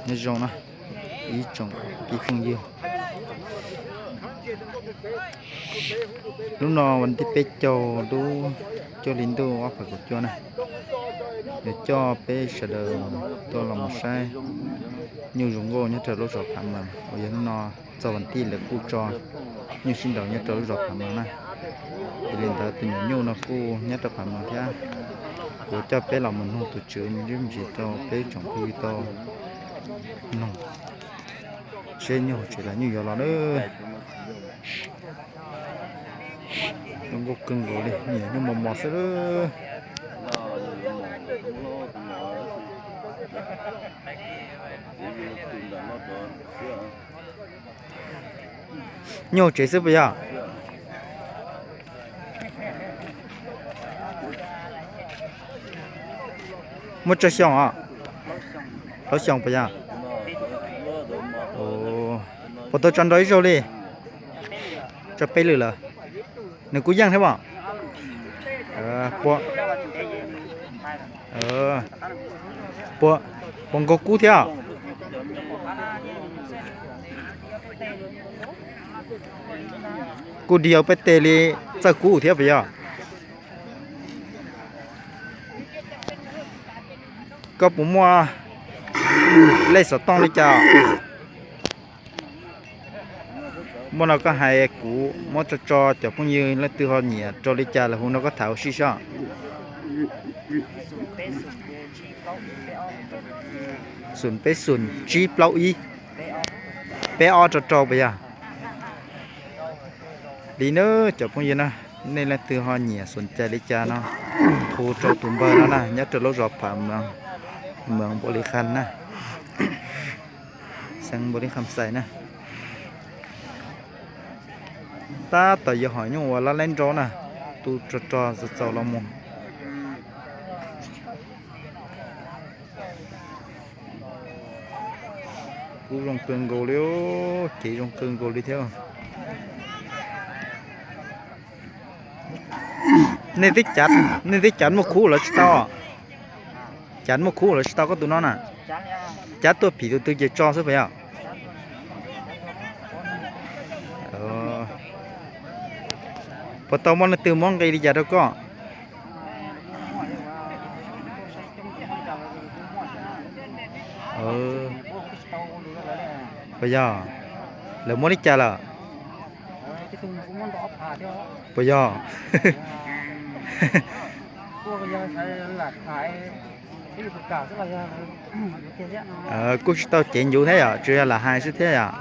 Nyob zoo na ib tsoom kwv tij phooj ywg. Hnub no vas thib peb caug lub cuaj hli ntuj ob phav kaum cuaj na, yuav coj peb sawv daws tuaj los mus saib nyuj zoo nkauj nyob rau lub zos Phav Mees uas yog hnub no txog vas thib lawv kuj tso nyuj sib nraus nyob rau lub zos Phav Mees na. Yog li ntawd tus nyuam nyuj no kuj nyob rau Phav Mees thiab. Kuv coj peb los mus nug tus tswv ntsib ntsis rau peb tsoom phooj ywg tau noog seb nyuj tsev las nyuj yuav los na. Zoo nkauj kawg nkaus li, nyuam nyuj mos mos xwb lawm. Nyuj tsev xwb puas yog? Muaj tsawg xyoo os? Plaub xyoos puas yog? Puas tau tso nrau ib zaug li? Tso peb lwm lawm. Nws kuj yeej thiab mas. Puas nkaus kub thiab? Kuj dig peb tes li txawj kub thiab puas yog? Koj puas muaj lej xov tooj li cas? Muaj no koj hais kuv muab tso tso cov phooj ywg leej twg ho nyiam rau li cas los hu nrog koj tham ua si saib. Xoom peb xoom tsib plaub ib peb ob rau rau puas yog? Li na cov phooj ywg na, nej leej twg ho nyiam xoom cai li cas no, hu rau tus npawg no na, nyob rau lub zos Phav Mees, Npaum Li Khaj na, xeev Npaum Li Khaj Xais na. Tab tom yog hom nyuj uas lab laib nrau na, tu rog rog txaus txaus los mus. Kub zoo kawg nkaus li, kev zoo kawg nkaus li thiab. Nej twb cav muaj khub los tsis tau? Cav muaj khub los tsis tau koj tus no na? Cav tuaj phim tus twg ces tso xwb puas yog? Puas tau muaj leej twg muab nqi li cas rau koj? Puas yog? Lawv muab li cas lawm? Puas yog? Kuj tsis tau cev ncuv thiab yom, tsuas yog lam hais xwb thiab yom.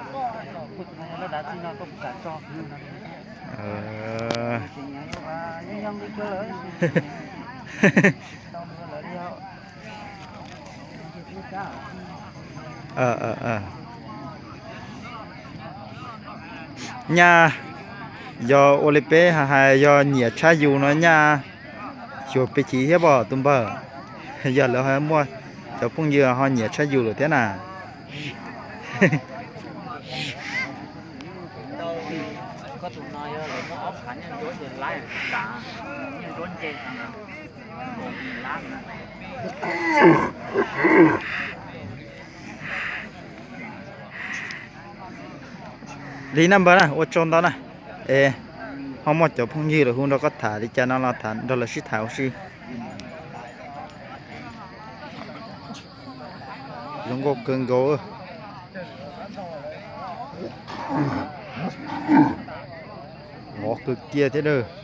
Nyaj, yog ua li peb hais yog nyiam tshaj yus no nyaj, xyuas peb chim thiab pom tus npawg, yog lawv ho muaj cov phooj ywg ho nyiam tshaj yus lawm thiab na. Li na npawg na, ua tsaug ntau na. Es ho muaj cov phooj ywg lawv hu nrog koj tham li cas no los tham nrog lawv sib tham ua si. Zoo nkauj kawg nkaus. Lov kawg kiag thiab.